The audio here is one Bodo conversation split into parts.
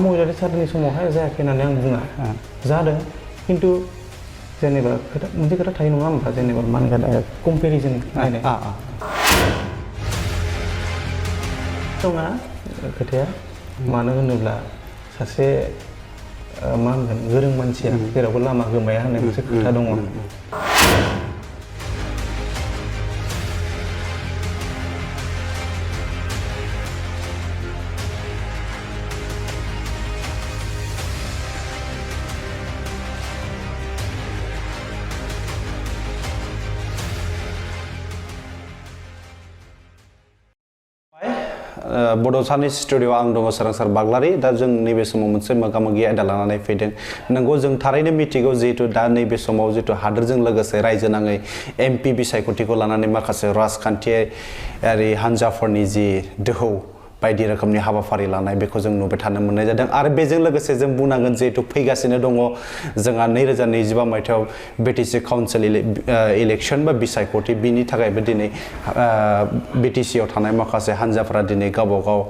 महिलारि सारनि समावहाय जायाखै होननानै आं बुङा जादों खिन्थु जेनेबा मोनसे खोथा थायो नङा होमबा जेनेबा मा होनगोन कम्पेरिजन नायनाय नङा खोथाया मानो होनोब्ला सासे मा होनगोन गोरों मानसिया जेरावबो लामा गोमाया होननाय मोनसे खोथा दङ बड'सानि स्टुडिअ आं दङ सोरांसार बाग्लारि दा जों नैबे समाव मोनसे मोगा-मोगि आयदा लानानै फैदों नंगौ जों थारैनो मिथिगौ जिहेतु दा नैबे समाव जिहेतु हादोरजों लोगोसे रायजो नाङै एमपि बिसायख'थिखौ लानानै माखासे राजखान्थियारि हान्जाफोरनि जि दोहौ बायदि रोखोमनि हाबाफारि लानाय बेखौ जों नुबाय थानो मोननाय जादों आरो बेजों लोगोसे जों बुंनांगोन जिहेतु फैगासिनो दङ जोंहा 2025 मायथाइयाव बिटिसि काउन्सिल इलेक्सन बा बिसायख'थि बिनि थाखायबो दिनै बिटिसिआव थानाय माखासे हान्जाफोरा दिनै गावबा गाव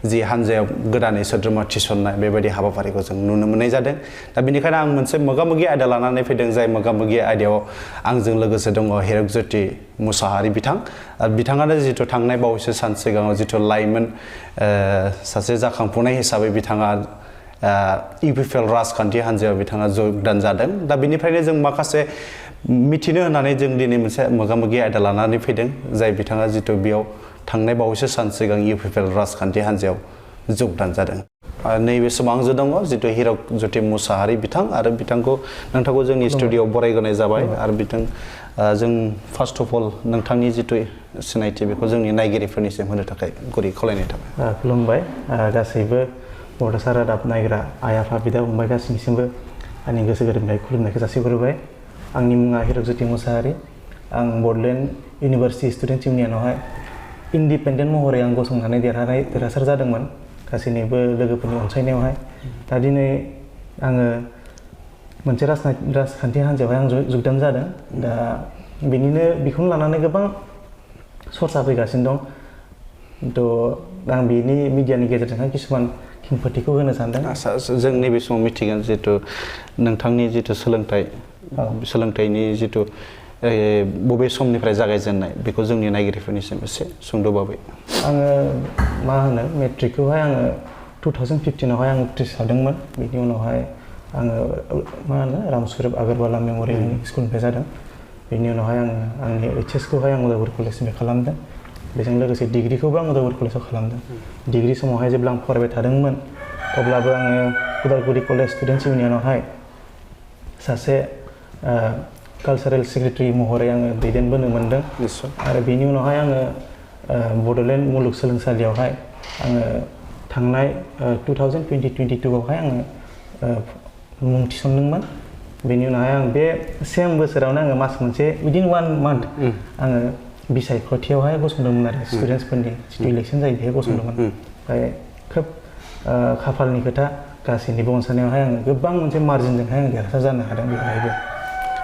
जि हान्जायाव गोदानै सोद्रोमा थिसननाय बेबायदि हाबाफारिखौ जों नुनो मोननाय जादों दा बेनिखायनो आं मोनसे मोगा-मोगि आयदा लानानै फैदों जाय मोगा-मोगि आयदायाव आंजों लोगोसे दङ हिरकज्योति मुसाहारि बिथाङानो जिथु थांनाय बावैसो सान सिगाङाव जिथु लाइमोन सासे जाखांफुनाय हिसाबै बिथाङा इउपिपिएल राजखान्थि हान्जायाव बिथाङा जगदान जादों दा बेनिफ्रायनो जों माखासे मिथिनो होननानै जों दिनै मोनसे मोगा-मोगि आयदा लानानै फैदों जाय बिथाङा जिथु बेयाव थांनाय बावैसो सान सिगां इउपिपिएल राजखान्थि हान्जायाव जगदान जादों नैबे समाव आंजों दङ जिथु हिरकज्योति मुसाहारि बिथां आरो नोंथांखौ जोंनि स्टुडिअ'आव बरायग्रोनाय जाबाय आरो जों फार्स्ट अफ अल नोंथांनि जिथु सिनायथि बेखौ जोंनि नायगिरिफोरनिसिम होनो थाखाय गुरै खावलायनाय थाबाय खुलुमबाय गासैबो बड'सा रादाब नायग्रा आइ आफा बिदा फंबाय गासैनिसिमबो आंनि गोसो गोरबोनिफ्राय खुलुमनायखौ जासिहरबाय आंनि मुङा हिरकज्योति मुसाहारि आं बड'लेण्ड इउनिभार्सिटि स्टुडेन्टस इउनियनावहाय इन्डिपेन्डेन्ट महरै आं गसंनानै देरहासार जादोंमोन गासैनिबो लोगोफोरनि अनसायनायावहाय दा दिनै आङो मोनसे राजखान्थि हान्जायावहाय आं जगदान जादों दा बेखौनो लानानै गोबां सर्सा फैगासिनो दं थ' आं बेनि मिडियानि गेजेरजोंहाय किसुमान खेंफोरथिखौ होनो सानदों जों नैबे समाव मिथिगोन जितु नोंथांनि जितु सोलोंथाइनि जितु बबे समनिफ्राय जागायजेननाय बेखौ जोंनि नायगिरिफोरनिसिम एसे सुंद'बाबै आङो मा होनो मेट्रिकखौहाय आङो 2015आवहाय आं उथ्रिसारदोंमोन बिनि उनावहाय आङो मा होनो रामस्वरूप आगरवाला मेम'रियेल स्कुलनिफ्राय जादों बेनि उनावहाय आङो आंनि HSखौहाय आं उदालगुरि कलेजनिफ्राय खालामदों बेजों लोगोसे डिग्रिखौबो आं उदालगुरि कलेजाव खालामदों डिग्रि समावहाय जेब्ला आं फरायबाय थादोंमोन अब्लाबो आङो उदालगुरि कलेज स्टुडेन्टस इउनियनावहाय सासे कालचारेल सेक्रेटारि महरै आङो दैदेनबोनो मोनदों आरो बेनि उनावहाय आङो बड'लेण्ड मुलुगसोलोंसालियावहाय आङो थांनाय 2022आवहाय आङो मुं थिसनदोंमोन बेनि उनावहाय आं बे सेम बोसोरावनो आङो मास मोनसे उइदिन 1 मान्थ आङो बिसायख'थियावहाय गसंदोंमोन आरो स्टुडेन्टसफोरनि जितु इलेक्सन जायो बेहाय गसंदोंमोन ओमफ्राय खोब खाफालनि खोथा गासैनिबो अनसायनायावहाय आङो गोबां मोनसे मार्जिनजोंहाय आं देरहासार जानो हादों बेवहायबो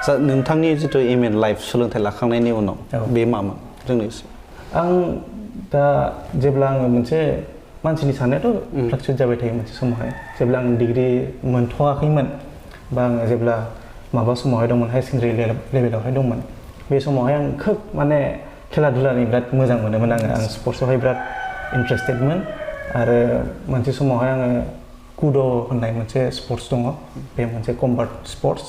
नोंथांनि जितु एमए लाइफ सोलोंथाइ लाखांनायनि उनाव बे मामोन जोंनि आं दा जेब्ला आङो मोनसे मानसिनि साननायाथ' फ्लाक्चुएट जाबाय थायो मोनसे समावहाय जेब्ला आं डिग्रि मोनथ'वाखैमोन बा आङो जेब्ला माबा समावहाय दंमोन हायार सेकेन्डारि लेभेलावहाय दंमोन बे समावहाय आं खोब माने खेला दुलानि बिराद मोजां मोनोमोन आं स्पर्ट्सआवहाय बिराद इन्ट्रेस्टेडमोन आरो मोनसे समावहाय आङो कुड' होननाय मोनसे स्पर्ट्स दङ बे मोनसे कम्बाट स्पर्ट्स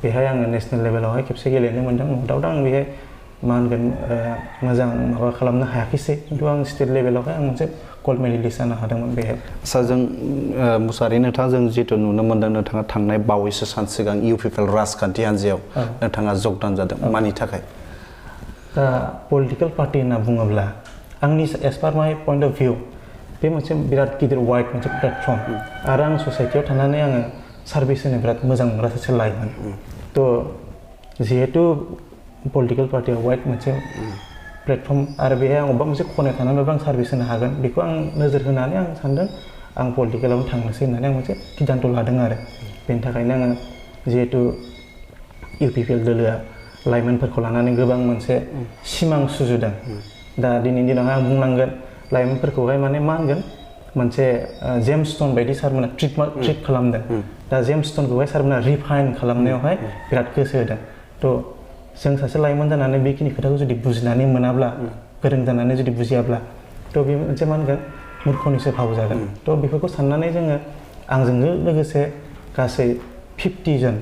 बेहाय आङो नेसनेल लेभेलावहाय खेबसे गेलेनो मोन्दों दाउट आं बेहाय मा होनगोन मोजां माबा खालामनो हायाखैसै खिन्थु आं स्टेट लेभेलावहाय आं मोनसे गल्ड मेडेलिस्ट जानो हादोंमोन बेहाय जों मुसाहारि नोंथाङा जों जितु नुनो मोन्दों नोंथाङा थांनाय बावैसो सान सिगां इउपिपिएल राजखान्थि हान्जायाव नोंथाङा जगदान जादों मानि थाखाय दा पलिटिकेल पार्टि होनना बुङोब्ला आंनि एस पार माइ पइन्ट अफ भिउ बे मोनसे बिराद गिदिर वाइड मोनसे प्लेटफर्म आरो आं ससाइटियाव थानानै आङो सार्भिस होनो बिराद मोजां मोनग्रा सासे लाइमोन थ' जिहेतु पलिटिकेल पार्टिया वाइड मोनसे प्लेटफर्म आरो बेहाय आं अबेबा मोनसे खनायाव थानानैबाबो आं सार्भिस होनो हागोन बेखौ आं नोजोर होनानै आं सानदों आं पलिटिकेलावनो थांनोसै होननानै आं मोनसे सिद्धान्त लादों आरो बेनि थाखायनो आङो जिहेतु इउपिपिएल दोलोआ लाइमोनफोरखौ लानानै गोबां मोनसे सिमां सुजुदों दा दिनैनि दिनावहाय आं बुंनांगोन लाइमोनफोरखौहाय माने मा होनगोन मोनसे जेम्स स्टोन बायदि सारमोना ट्रिट खालामदों दा जेम्स स्टोनखौहाय सारमोना रिफाइन खालामनायावहाय बिराद गोसो होदों थ' जों सासे लाइमोन जानानै बेखिनि खोथाखौ जुदि बुजिनानै मोनाब्ला गोरों जानानै जुदि बुजियाब्ला थ' बे मोनसे मा होनगोन मुर्खनिसो भाव जागोन थ' बेफोरखौ साननानै जोङो आंजों लोगोसे गासै 50 जन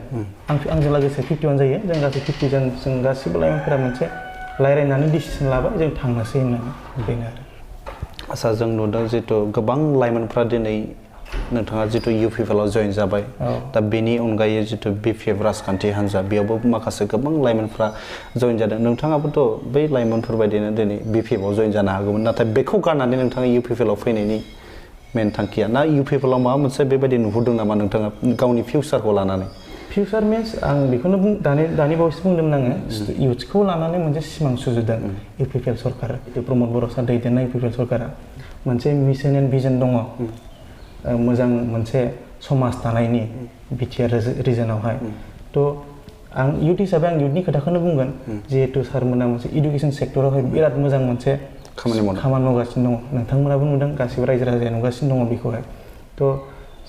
आंजों लोगोसे 51 जायो जों गासै 50 जन जों गासिबो लाइमोनफोरा मोनसे रायज्लायनानै डिसिसन लाबाय जों थांनोसै होननानै बेनो आरो आसा जों नुदों जितु गोबां लाइमोनफ्रा दिनै नोंथाङा जितु UPPL आव जइन जाबाय दा बेनि अनगायै जितु BPF राजखान्थि हान्जा बेयावबो माखासे गोबां लाइमोनफ्रा जइन जादों नोंथाङाबोथ' बै लाइमोनफोर बायदिनो दिनै BPF आव जइन जानो हागौमोन नाथाय बेखौ गारनानै नोंथाङा UPPL आव फैनायनि मेन थांखिया ना UPPL आव माबा मोनसे बेबायदि नुहुरदों नामा नोंथाङा गावनि फिउचारखौ लानानै फिउचार मिन्स आं बेखौनो दानि बावैसो बुंदोंमोन आङो इउथ्सखौ लानानै मोनसे सिमां सुजुदों UPPL सरकार प्रमद बर' सार दैदेननाय UPPL सरकारा मोनसे मिशन एन्ड भिजन दङ मोजां मोनसे समाज दानायनि बिटिआर रिजनावहाय थ' आं इउथ हिसाबै आं इउथनि खोथाखौनो बुंगोन जिहेतु सारमोना मोनसे इडुकेसन सेक्टरावहाय बिराद मोजां मोनसे खामानि मावगासिनो दङ नोंथांमोनाबो नुदों गासिबो रायजो राजाया नुगासिनो दङ बेखौहाय थ'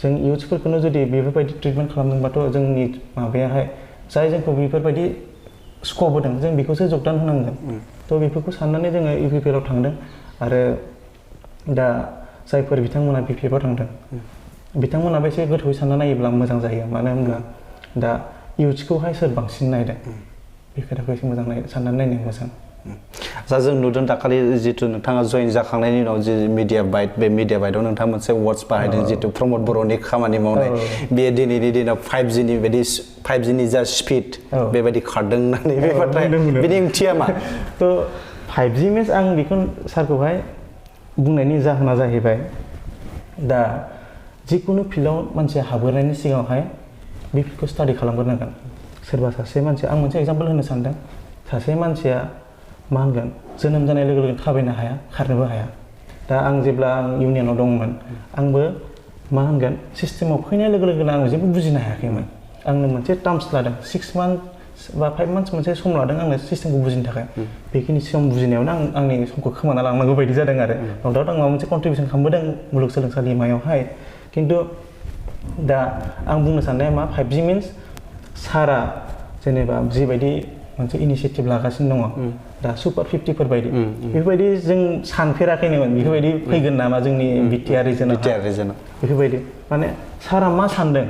जों इउथ्सफोरखौनो जुदि बेफोरबायदि ट्रिटमेन्ट खालामदोंबाथ' जोंनि माबायाहाय जाय जोंखौ बेफोरबायदि स्कप होदों जों बेखौसो जगदान होनांगोन थ' बेफोरखौ साननानै जोङो UPPL आव थांदों आरो दा जायफोर बिथांमोना BPF आव थांदों बिथांमोनाबो एसे गोथौयै सानना नायोब्ला मोजां जायो मानो होनब्ला दा इउथ्सखौहाय सोर बांसिन नायदों बे खोथाखौ एसे मोजां साननानै नायनो मोजां जा जों नुदों दाखालि जितु नोंथाङा जइन जाखांनायनि उनाव जि मिडिया बाइट बे मिडिया बाइटआव नोंथाङा मोनसे वार्डस बाहायदों जितु प्रमद बर'नि खामानि मावनाय बेयो दिनैनि दिनाव 5Gनि बायदि 5Gनि जा स्पिड बेबायदि खारदों होननानै बे बाथ्राया बेनि ओंथिया मा थ' 5G मिन्स आं बेखौ सारखौहाय बुंनायनि जाहोना जाहैबाय दा जिखुनु फिल्डआव मानसिया हाबग्रोनायनि सिगाङावहाय बे फिल्डखौ स्टाडि खालामग्रोनांगोन सोरबा सासे मानसिया आं मोनसे एग्जाम्पल होनो सानदों सासे मानसिया मा होनगोन जोनोम जानाय लोगो लोगो थाबायनो हाया खारनोबो हाया दा आं जेब्ला आं इउनियनाव दंमोन आंबो मा होनगोन सिस्टेमाव फैनाय लोगो लोगोनो आं जेबो बुजिनो हायाखैमोन आंनो मोनसे टार्म्स लादों 6 मान्थ्स बा 5 मान्थ्स मोनसे सम लादों आंनो सिस्टेमखौ बुजिनो थाखाय बेखिनि सम बुजिनायावनो आंनि समखौ खोमाना लांनांगौ बायदि जादों आरो न'दाउट आं माबा मोनसे कन्ट्रिबिउसन खालामबोदों मुलुगसोलोंसालिमायावहाय खिन्थु दा आं बुंनो साननाया मा 5G मिन्स सारा जेनेबा जिबायदि मोनसे इनिशियेटिभ लागासिनो दङ दा सुपार 50 फोर बायदि बेफोरबायदि जों सानफेराखैनोमोन बेफोरबायदि फैगोन नामा जोंनि बिटिआर रिजनाव बेफोरबायदि माने सारा मा सानदों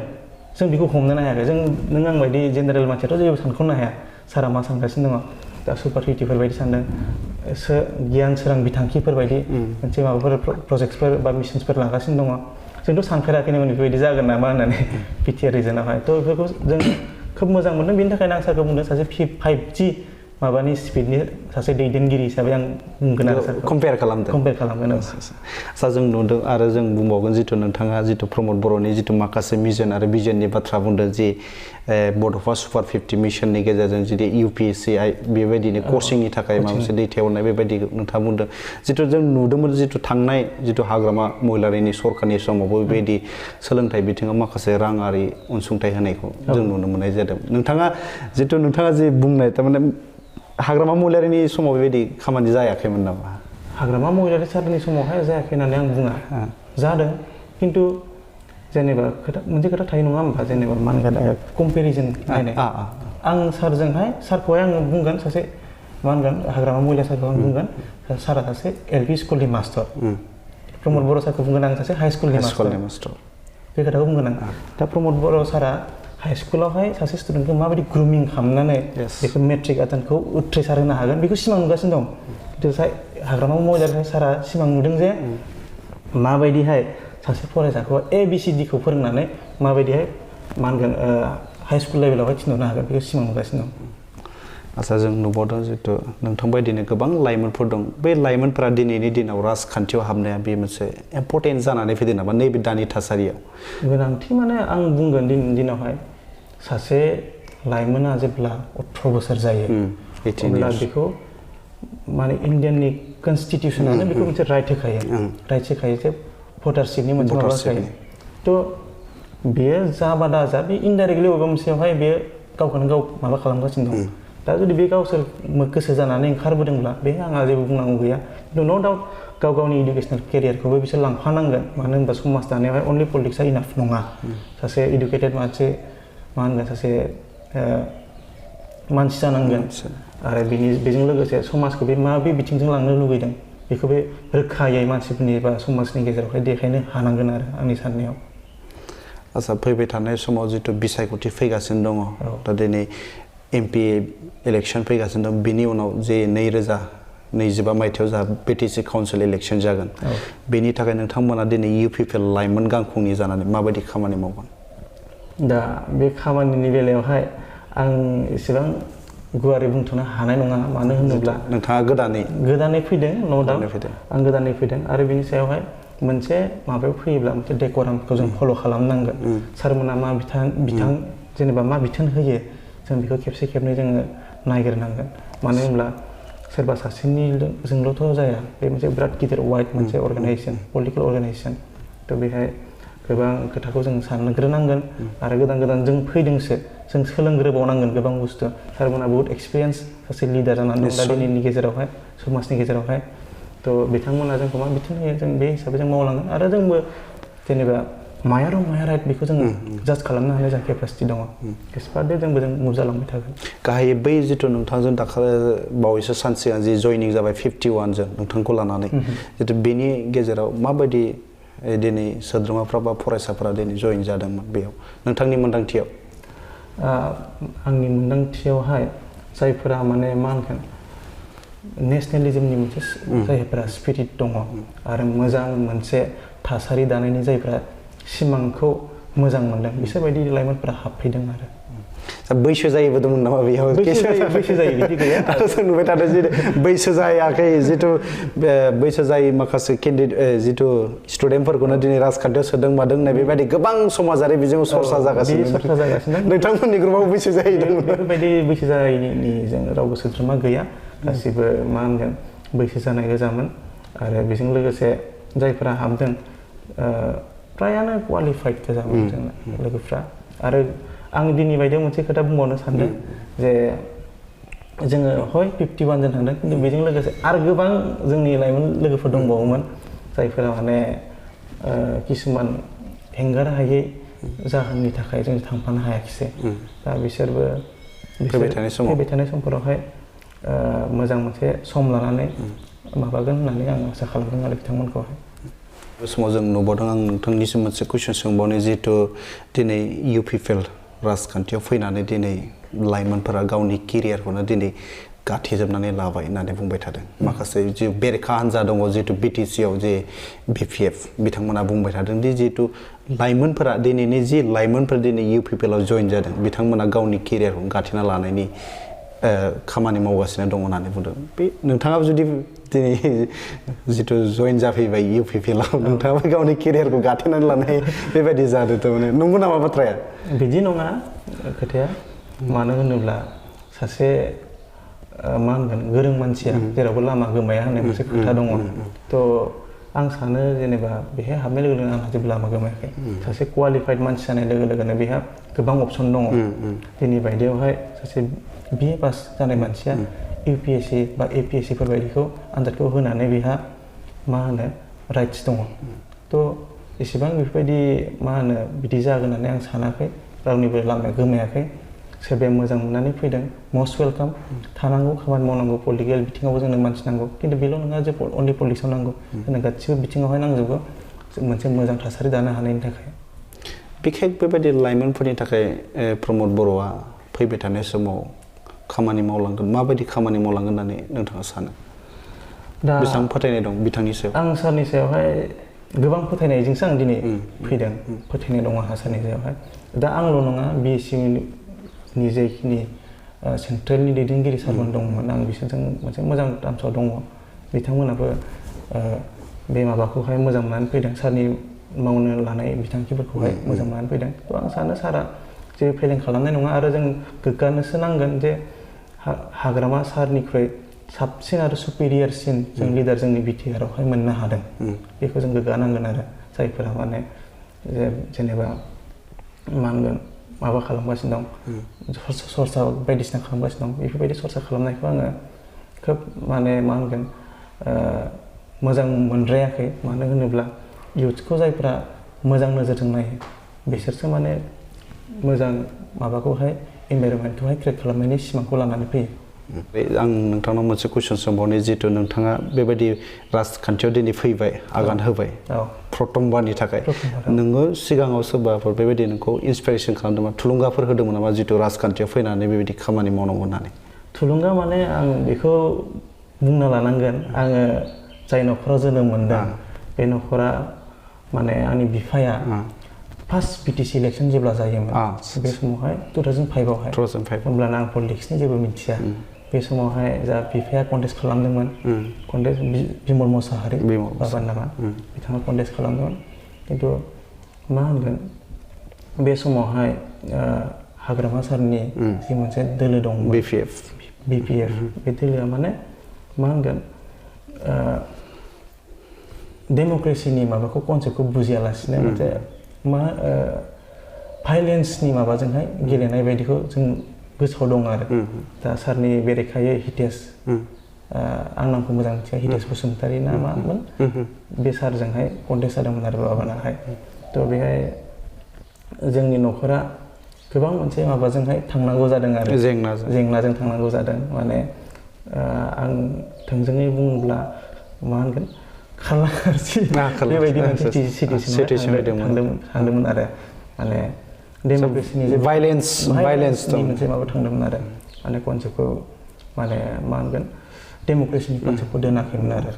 जों बेखौ हमनो हायाखै जों नों आं बायदि जेनेरेल मानसियाथ' जेबो सानख'नो हाया सारा मा सानगासिनो दङ दा सुपार 50 फोर बायदि सानदों गियान सोरां बिथांखिफोर बायदि मोनसे माबाफोर प्रजेक्टसफोर बा मिशनसफोर लागासिनो दङ जोंथ' सानफेराखैनोमोन बेफोरबायदि जागोन नामा होननानै बिटिआर रिजनावहाय थ' बेफोरखौ जों खोब मोजां मोनदों बेनि थाखायनो आं सारखौ बुंदों सासे 5G माबानि स्पिडनि सासे दैदेनगिरि हिसाबै आं बुंगोन आरो सारखौ कम्पेयार खालामगोन सा जों नुदों आरो जों बुंबावगोन जितु नोंथाङा जितु प्रमद बर'नि जितु माखासे मिशन आरो भिजननि बाथ्रा बुंदों जि बड'फा सुपार 50 मिशननि गेजेरजों जुदि UPSC बेबायदिनो कचिंनि थाखाय माबा मोनसे दैथायहरनाय बेबायदि नोंथाङा बुंदों जितु जों नुदोंमोन जितु थांनाय जितु हाग्रामा महिलारिनि सरकारनि समावबो बेबायदि सोलोंथाइ बिथिङाव माखासे राङारि अनसुंथाइ होनायखौ जों नुनो मोननाय जादों नोंथाङा जि बुंनाय थारमाने हाग्रामा महिलारिनि समाव बेबायदि खामानि जायाखैमोन नामा हाग्रामा महिलारि सारनि समावहाय जायाखै होननानै आं बुङा जादों खिन्थु जेनेबा मोनसे खोथा थायो नङा होमबा जेनेबा मा होनगोन कम्पेरिजन नायनाय आं सारखौहाय आङो बुंगोन सासे मा होनगोन हाग्रामा महिला सारखौ आं बुंगोन सारा सासे LP स्कुलनि मास्टार प्रमद बर' सारखौ बुंगोन आं सासे हाइ स्कुलनि मास्टार बे खोथाखौ बुंगोन आं दा प्रमद बर' सारा हाइ स्कुलावहाय सासे स्टुडेन्टखौ माबायदि ग्रुमिं खालामनानै बेखौ मेट्रिक आनजादखौ उथ्रिसार होनो हागोन बेखौ सिमां नुगासिनो दं खिन्थु हाग्रामा महिलारि सारा सिमां नुदों जे माबायदिहाय सासे फरायसाखौ ABCD खौ फोरोंनानै माबायदिहाय मा होनगोन हाइ स्कुल लेभेलावहाय थिनहरनो हागोन बेखौ सिमां नुगासिनो दं आसा जों नुबावदों जितु नोंथां बायदिनो गोबां लाइमोनफोर दं बे लाइमोनफोरा दिनैनि दिनाव राजखान्थियाव हाबनाया बे मोनसे इम्परटेन्ट जानानै फैदों नामा नैबे दानि थासारियाव गोनांथि माने आं बुंगोन दिनैनि दिनावहाय सासे लाइमोना जेब्ला 18 बोसोर जायो अब्ला बेखौ माने इन्डियाननि कनस्टिटिउसनानो बेखौ मोनसे राइट होखायो जे भटारशिपनि मोनसे माबा थायो थ' बेयो जाबा दाजा बे इनडाइरेक्टलि बबेबा मोनसेयावहाय बेयो गावखौनो गाव माबा खालामगासिनो दं दा जुदि बे गावसोर गोसो जानानै ओंखारबोदोंब्ला बे आंहा जेबो बुंनांगौ गैया खिन्थु न' डाउट गाव गावनि इडुकेसनेल केरियारखौबो बिसोर लांफानांगोन मानो होनबा समाज दानायावहाय अनलि पलिटिक्सआ इनाफ नङा सासे इडुकेटेड मानसि मा होनगोन सासे मानसि जानांगोन आरो बेजों लोगोसे समाजखौ बे माबे बिथिंजों लांनो लुगैदों बेखौ बे रोखायै मानसिफोरनि बा समाजनि गेजेरावहाय देखायनो हानांगोन आरो आंनि साननायाव आसा फैबाय थानाय समाव जितु बिसायख'थि फैगासिनो दङ दा दिनै एमपि इलेक्सन फैगासिनो दं बिनि उनाव जे 2025 मायथाइयाव जा बिटिसि काउन्सिल इलेक्सन जागोन बेनि थाखाय नोंथांमोना दिनै इउपिपिएल लाइमोन गांखंनि जानानै माबायदि खामानि मावगोन दा बे खामानिनि बेलायावहाय आं एसेबां गुवारै बुंथ'नो हानाय नङा मानो होनोब्ला नोंथाङा गोदानै फैदों न' डाउट आं गोदानै फैदों आरो बिनि सायावहाय मोनसे माबायाव फैयोब्ला मोनसे डेक'रामखौ जों फल' खालामनांगोन सारमोना मा बिथां जेनेबा मा बिथोन होयो जों बेखौ खेबसे खेबनै जोङो नायग्रोनांगोन मानो होनब्ला सोरबा सासेनिजोंल'थ' जाया बे मोनसे बिराद गिदिर वाइड मोनसे अर्गानाइजेसन पलिटिकेल अर्गानाइजेसन थ' बेहाय गोबां खोथाखौ जों सानग्रोनांगोन आरो गोदान जों फैदोंसो जों सोलोंग्रोबावनांगोन गोबां बुस्थु सारमोना बहुत एक्सपिरियेन्स सासे लिडार जानानै दं दा दिनैनि गेजेरावहाय समाजनि गेजेरावहाय थ' बिथांमोना जोंखौ मा बिथोन होयो जों बे हिसाबै जों मावलांगोन आरो जोंबो जेनेबा माया रं माया राइट बेखौ जों जाज खालामनो हानाय जोंहा केपासिटि दङ एक्सपार्टदे जोंबो जों मुभ जालांबाय थागोन गाहायै बै जिथु नोंथांजों बावैसो सान सिगां जि जयनिं जाबाय 51 जों नोंथांखौ लानानै जितु बेनि गेजेराव माबायदि दिनै सोद्रोमाफ्रा बा फरायसाफोरा दिनै जयन जादोंमोन बेयाव नोंथांनि मोन्दांथियाव आंनि मोन्दांथियावहाय जायफोरा माने मा होनगोन नेसनेलिजमनि मोनसे जायफोरा स्पिरिट दङ आरो मोजां मोनसे थासारि दानायनि जायफोरा सिमांखौ मोजां मोनदों बिसोरबायदि लाइमोनफोरा हाबफैदों आरो बैसो जायैबो दंमोन नामा बेयाव बैसो जायै बिदि गैया आरो जों नुबाय थादों जे बैसो जायाखै जिथु बैसो जायै माखासे जिथु स्टुडेन्टफोरखौनो दिनै राजखान्थियाव सोदों मादों होननाय बेबायदि गोबां समाजारि बिजों सरसा जागासिनो नोंथांमोननि ग्रुपआव बैसो जायै दं बेफोरबायदि बैसो जायैनि जों रावबो सोद्रोमा गैया गासिबो मा होनगोन बैसो जानाय गोजामोन आरो बेजों लोगोसे जायफोरा हाबदों फ्रायानो क्वालिफाइड गोजामोन जोंना लोगोफ्रा आरो आं दिनै बायदियाव मोनसे खोथा बुंबावनो सानदों जे जोङो हय 51 जन थांदों खिन्थु बेजों लोगोसे आरो गोबां जोंनि लाइमोन लोगोफोर दंबावोमोन जायफोरा माने किसुमान एंगार हायै जाहोननि थाखाय जों थांफानो हायाखिसै दा बिसोरबो फैबाय थानाय समफोरावहाय मोजां मोनसे सम लानानै माबागोन होननानै आं आसा खालामदों आरो बिथांमोनखौहाय बे समाव जों नुबावदों आं नोंथांनिसिम मोनसे कुइसन सोंबावनो जिहेतु दिनै इउपिपिएल राजखान्थियाव फैनानै दिनै लाइमोनफोरा गावनि केरियारखौनो दिनै गाथेजोबनानै लाबाय होननानै बुंबाय थादों माखासे जि बेरेखा हान्जा दङ जिहेतु बिटिसिआव जे बिपिएफ बिथांमोना बुंबाय थादों दि जिहेतु लाइमोनफोरा दिनैनि जि लाइमोनफोर दिनै इउपिपिएलआव जइन जादों बिथांमोना गावनि केरियारखौ गाथेना लानायनि खामानि मावगासिनो दङ होननानै बुंदों बे नोंथाङाबो जुदि दिनै जिथु जइन जाफैबाय इउपिपिएलआव नोंथाङाबो गावनि केरियारखौ गाथेनानै लानाय बेबायदि जादों थारमाने नंगौ नामा बाथ्राया बिदि नङा खोथाया मानो होनोब्ला सासे मा होनगोन गोरों मानसिया जेरावबो लामा गोमाया होननाय मोनसे खोथा दङ थ' आं सानो जेनेबा बेहाय हाबनाय लोगो लोगो आंहा जेबो लामा गोमायाखै सासे क्वालिफाइड मानसि जानाय लोगो लोगोनो बेहा गोबां अपसन दङ दिनै बायदियावहाय सासे बिए पास जानाय मानसिया इउपिएससि बा एपिएससि फोरबायदिखौ आनजादखौ होनानै बेहा मा होनो राइट्स दङ थ' एसेबां बेफोरबायदि मा होनो बिदि जागोन होननानै आं सानाखै रावनिबो लामाया गोमायाखै सोरबाया मोजां मोननानै फैदों मस्ट वेलकाम थानांगौ खामानि मावनांगौ पलिटिकेल बिथिङावबो जोंनो मानसि नांगौ खिन्थु बेल' नङा जे अनलि पलिटिक्सआव नांगौ जोंनो गासिबो बिथिङावहाय नांजोबगौ मोनसे मोजां थासारि दानो हानायनि थाखाय बिखेख बेबायदि लाइमोनफोरनि थाखाय प्रमद बर'आ फैबाय थानाय समाव खामानि मावलांगोन माबायदि खामानि मावलांगोन होननानै नोंथाङा सानो दा बेसेबां फोथायनाय दं बिथांनि सायाव आं सारनि सायावहाय गोबां फोथायनायजोंसो आं दिनै फैदों फोथायनाय दङ आंहा सारनि सायावहाय दा आंल' नङा बिएससिनि जेखिनि सेन्ट्रेलनि दैदेनगिरि सारमोन दंमोन आं बिसोरजों मोनसे मोजां टार्म्सआव दङ बिथांमोनाबो बे माबाखौहाय मोजां मोननानै फैदों सारनि मावनो लानाय बिथांखिफोरखौहाय मोजां मोननानै फैदों थ' आं सानो सारा जेबो फेलें खालामनाय नङा आरो जों गोग्गानोसो नांगोन जे हाग्रामा सारनिख्रुइ साबसिन आरो सुपेरियरसिन जों लिडार जोंनि बिटिआरआवहाय मोननो हादों बेखौ जों गोग्गानांगोन आरो जायफोरा माने जेनेबा मा होनगोन माबा खालामगासिनो दं सरसा बायदिसिना खालामगासिनो दं बेफोरबायदि सरसा खालामनायखौ आङो खोब माने मा होनगोन मोजां मोनद्रायाखै मानो होनोब्ला इयुथ्सखौ जायफ्रा मोजां नोजोरजों नायो बिसोरसो माने मोजां माबाखौहाय इनभाइरनमेन्टखौहाय क्रिएट खालामनायनि सिमांखौ लानानै फैयो। आं नोंथांनाव मोनसे कुइसन सोंबावनि जिहेतु नोंथाङा बेबायदि राजखान्थियाव दिनै फैबाय आगान होबाय प्रथमबारनि थाखाय नोङो सिगाङाव सोरबाफोर बेबायदि नोंखौ इन्सपिरेसन खालामदोंमोन थुलुंगाफोर होदोंमोन नामा जिहेतु राजखान्थियाव फैनानै बेबायदि खामानि मावनांगौ होननानै? थुलुंगा माने आं बेखौ बुंना लानांगोन आङो जाय न'खराव जोनोम मोनदों बे न'खरा माने आंनि बिफाया फार्स्ट BTC इलेक्सन जेब्ला जायोमोन बे समावहाय 2005आवहाय होमब्लाना आं पलिटिक्सनि जेबो मिथिया बे समावहाय जा बिफाया कन्टेस्ट खालामदोंमोन कन्टेस्ट बिमल मुसाहारि बाबानि नामा बिथाङा कन्टेस्ट खालामदोंमोन खिन्थु मा होनगोन बे समावहाय हाग्रामा सारनि जि मोनसे दोलो दंमोन BPF बे दोलोआ माने मा होनगोन डेम'क्रेसिनि माबाखौ कनसेप्टखौ बुजियालासिनो मोनसे मा भाइलेन्सनि माबाजोंहाय गेलेनाय बायदिखौ जों गोसोआव दं आरो दा सारनि बेरेखायै हितेश आं नामखौ मोजां मिथिया हितेश बसुमतारी ना मामोन बे सारजोंहाय कन्टेस्ट जादोंमोन आरो बाबानाहाय थ' बेहाय जोंनि न'खरा गोबां मोनसे माबाजोंहाय थांनांगौ जादों आरो जेंनाजों थांनांगौ जादों माने आं थोंजोङै बुङोब्ला मा होनगोन खारला खारसि बेबायदि मोनसे सिटुवेसनाव थांदोंमोन आरो माने डेम'क्रेसिनि जे भाइलेन्सनि मोनसे माबा थांदोंमोन आरो माने कनसेप्टखौ माने मा होनगोन डेम'क्रेसिनि कनसेप्टखौ दोनाखैमोन आरो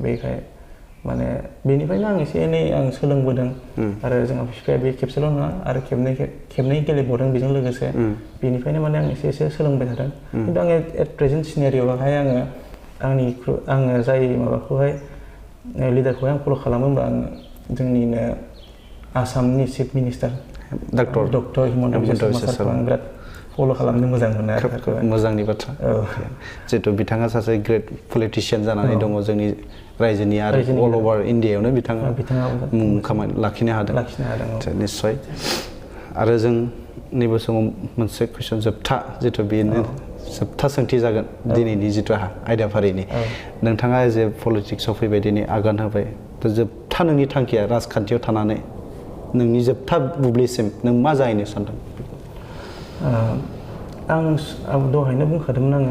बेखाय माने बेनिफ्रायनो आं एसे एनै आं सोलोंबोदों आरो जोंहा बिफाया बे खेबसेल' नङा आरो खेबनै गेलेबावदों बेजों लोगोसे बेनिफ्रायनो माने आं एसे सोलोंबाय थादों खिन्थु आङो एट प्रेजेन्ट सिनारिय'आवहाय आङो जाय माबाखौहाय लिडारखौहाय आं फल' खालामो होमबा आङो जोंनिनो आसामनि chief minister doctor Himanta Biswa शर्माखौ आं बिराद फल' खालामनो मोजां मोनो आरो मोजांनि बाथ्रा जिहेतु बिथाङा सासे ग्रेट पलिटिशियान जानानै दङ जोंनि रायजोनि आरो अल अभार इन्डियायावनो बिथाङा मुं खामानि लाखिनो हादों निस्सय आरो जों नैबे समाव मोनसे कुइसन जोबथा जिहेतु बेनो जोबथा सोंथि जागोन दिनैनि जिथु आयदाफारिनि नोंथाङा जे पलिटिक्सआव फैबाय दिनै आगान होबाय दा जोबथा नोंनि थांखिया राजखान्थियाव थानानै नोंनि जोबथा बुब्लिसिम नों मा जाहैनो सानदों? आं दहायनो बुंखादोंमोन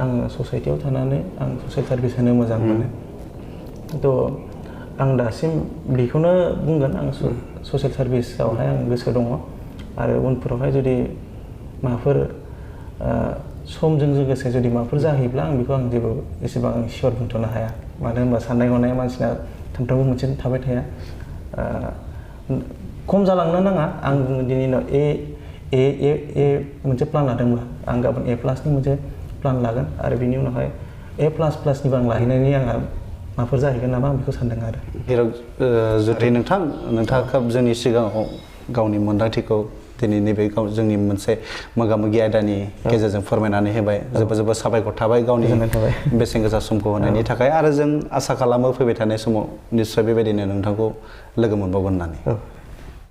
आङो ससाइटियाव थानानै आं ससियेल सार्भिस होनो मोजां मोनो थ' आं दासिम बेखौनो बुंगोन आं ससियेल सार्भिसआवहाय आं गोसो दङ आरो उनफोरावहाय जुदि माबाफोर समजों लोगोसे जुदि माबाफोर जाहैब्ला आं बेखौ आं जेबो एसेबां सियर बुंथ'नो हाया मानो होनबा साननाय हनाया मानसिना सानफ्रामबो मोनसे थाबाय थाया खम जालांनो नाङा आं बुङो दिनै उनाव ए मोनसे प्लान लादोंब्ला आं गाबोन A+ नि मोनसे प्लान लागोन आरो बिनि उनावहाय A++निबो आं लाहैनायनि आंहा माबाफोर जाहैगोन नामा आं बेखौ सानदों आरो हिरक जुथि नोंथाङा जोंनि सिगाङाव गावनि मोन्दांथिखौ दिनै नैबे जोंनि मोनसे मोगा-मोगि आयदानि गेजेरजों फोरमायनानै होबाय जोबोद साबायखर थाबाय गावनि बेसेन गोसा समखौ होनायनि थाखाय आरो जों आसा खालामो फैबाय थानाय समाव निस्सय बेबायदिनो नोंथांखौ लोगो मोनबावगोन होननानै